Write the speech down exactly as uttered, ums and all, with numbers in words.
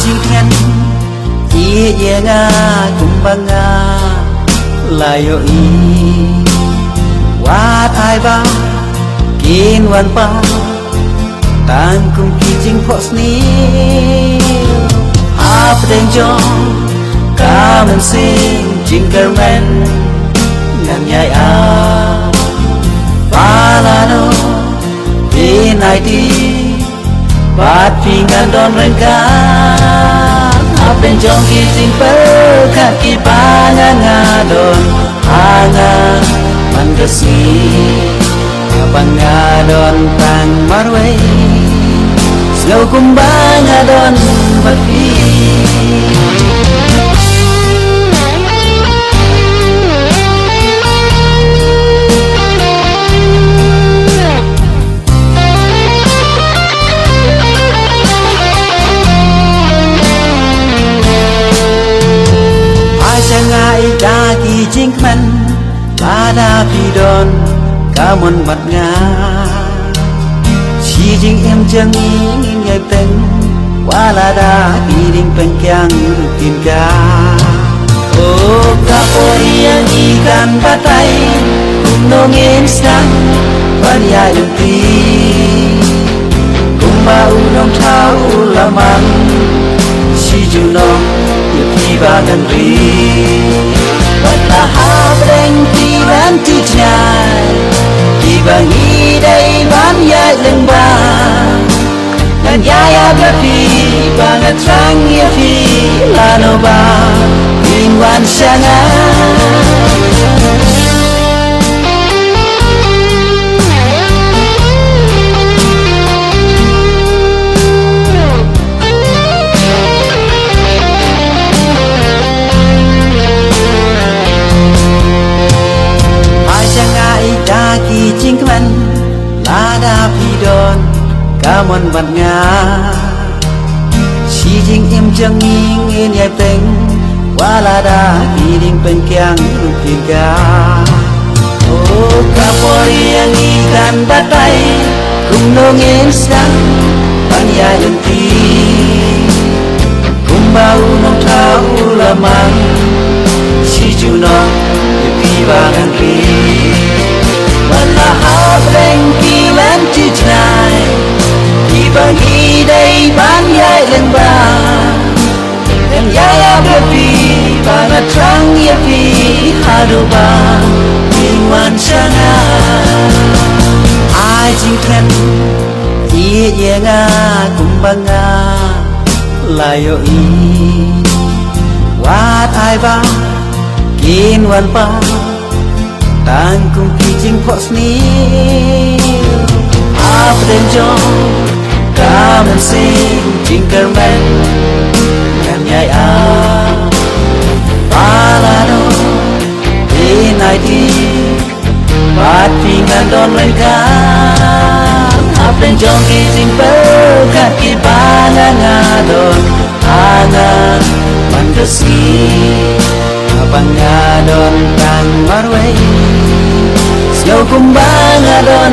Jingtngen, ïa nga kumba nga la ïohi. Wat ai ba kin wan pat tang kum ki jingphohsniew. Hapdeng jong ka mynsiem jingkyrmen ngan ïai ap. Ba lano phin aiti bad phi ngan don ryngkat. Hapdeng jong ki jingpyrkhat kiba nga nga don ha nga man ka sngi. Haba nga don tang marwei, sngew kumba nga don bad phi. Ai sha nga ïa ki jingkmen, lada phi don ka mon bad nga. Shi jingim jong ngi ngin ïai pynkyndit, wat lada ki diengpyngkiang ruh kin kah. O ka por ïa ngi kan batai, kumno ngin sdang ban ïaid lynti. Kumba u nongthaw u la mang, shi junom ïa phi ba ngan ri. Bad la hapdeng ki lynti jngai, kiba ngi dei ban ïaid lyngba, ngan ïai ap ïa phi, ba ngan thrang ïa phi lano ba phin wan sha nga. Ai sha nga ïa ki jingkmen, lada phi don ka mon bad nga. Shi jingim jong ngi ngin ïai pynkyndit, wat lada ki diengpyngkiang ruh kin kah. O ka por ïa ngi kan batai, kumno ngin sdang ban ïaid lynti. Kumba u nongthaw u la mang, shi junom ïa phi ba ngan ri. Bad la hapdeng ki lynti jngai, kiba ngi dei ban ïaid lyngba, ngan ïai ap ïa phi, ba ngan thrang ïa phi haduh ba phin wan sha nga. Ai jingkmen, ïa nga kumba nga la ïohi. Wat ai ba kin wan pat tang kum ki jingphohsniew. Hapdeng jong ka mynsiem jingkyrmen ngan ïai ap. Ba lano phin aiti bad phi ngan don ryngkat. Hapdeng jong ki jingpyrkhat kiba nga nga don ha nga man ka sngi. Haba nga don tang marwei, sngew kumba nga don